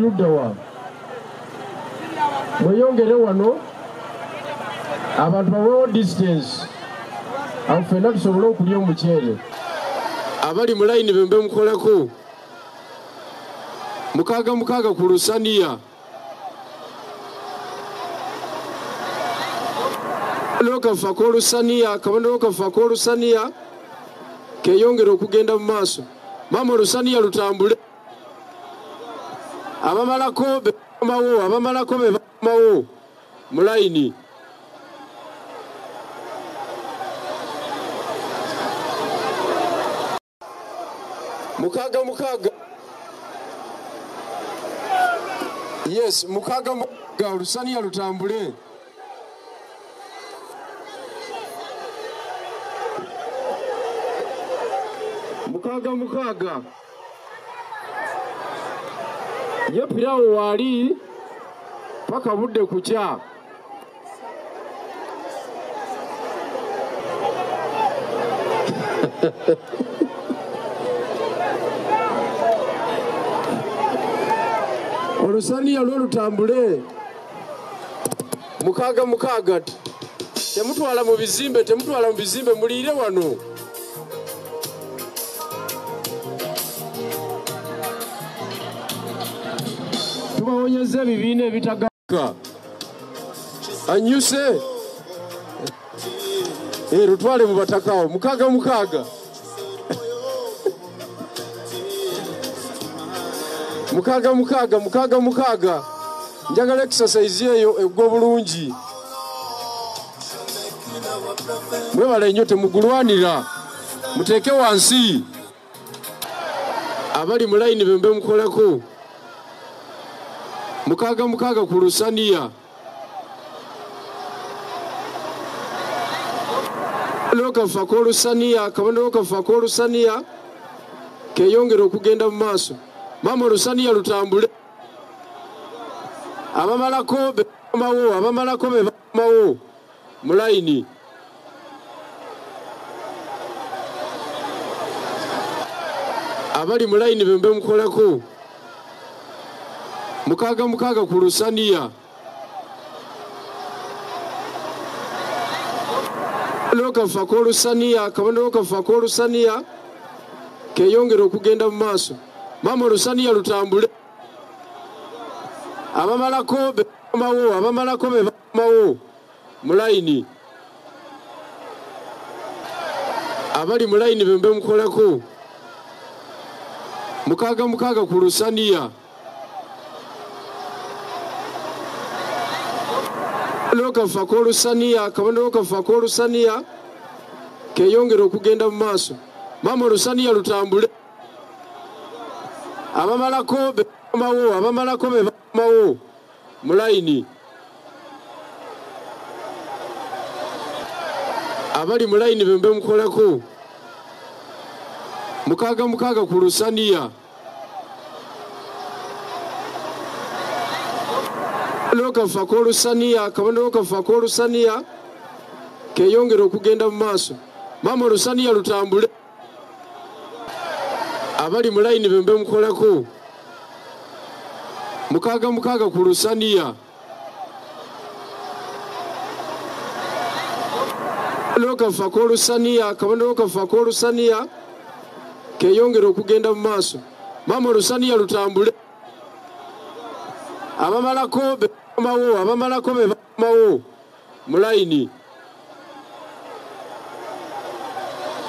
Luddawa mweyongere wano abantu bawewo distance awo ffenna tusobole okulya omuceere. Abali mu layini bembe mukolako mukaaga mukaaga ku lusaniya. Akabonero k'olusaniya, akabonero kaffe ak'olusaniya keeyongera okugenda mu maaso. Maama olusaniya lutambule. Abamalako be bakomawo, abamalako be bakomawo mu layini. Mukaaga mukaaga. Yes, mukaaga mukaaga olusaniya lutambule. Mukaaga mukaaga. Ye pirawo waali paka budde kukya. Olusaniya lwo lutambule. Mukaaga mukaaga. Temutwala mu bizimbe, temutwala mu bizimbe, muliire wano. Tubawonyeza ebibiina ebitagaga. Anyuse. Lutwale mu batakawo. Mukaaga mukaaga. Mukaaga mukaaga, mukaaga mukaaga. Njagala exercise eyo egwa bulungi. Mwebale nnyo temugulwanira. Muteeke wansi. Abali mu layini bembe mukolako. Mukaaga mukaaga ku lusaniya. Akabonero kaffe ak'olusaniya, akabonero kaffe ak'olusaniya keeyongera okugenda mu maaso. Maama olusaniya lutambule. Abamalako be bakomawo, abamalako be bakomawo mu layini. Abali mu layini bembe mukolako. Mukaaga mukaaga ku lusaniya. Akabonero kaffe ak'olusaniya, akabonero kaffe ak'olusaniya keeyongera okugenda mu maaso. Maama olusaniya lutambule. Abamalako be bakomawo, abamalako be bakomawo mu layini. Abali mu layini bembe mukolako. Mukaaga mukaaga ku lusaniya. Akabonero kaffe ak'olusaniya, akabonero kaffe ak'olusaniya keeyongera okugenda mu maaso. Maama olusaniya lutambule. Abamalako be bakomawo, abamalako be bakomawo mu layini. Abali mu layini bembe mukolako. Mukaaga mukaaga ku lusaniya. Akabonero kaffe ak'olusaniya, akabonero kaffe ak'olusaniya keeyongera okugenda mu maaso. Maama olusaniya lutambule. Abali mu layini bembe mukolako. Mukaaga mukaaga ku lusaniya. Akabonero kaffe ak'olusaniya, akabonero kaffe ak'olusaniya keeyongera okugenda mu maaso. Maama olusaniya lutambule. Abamalako be bakomawo, abamalako be bakomawo mu layini.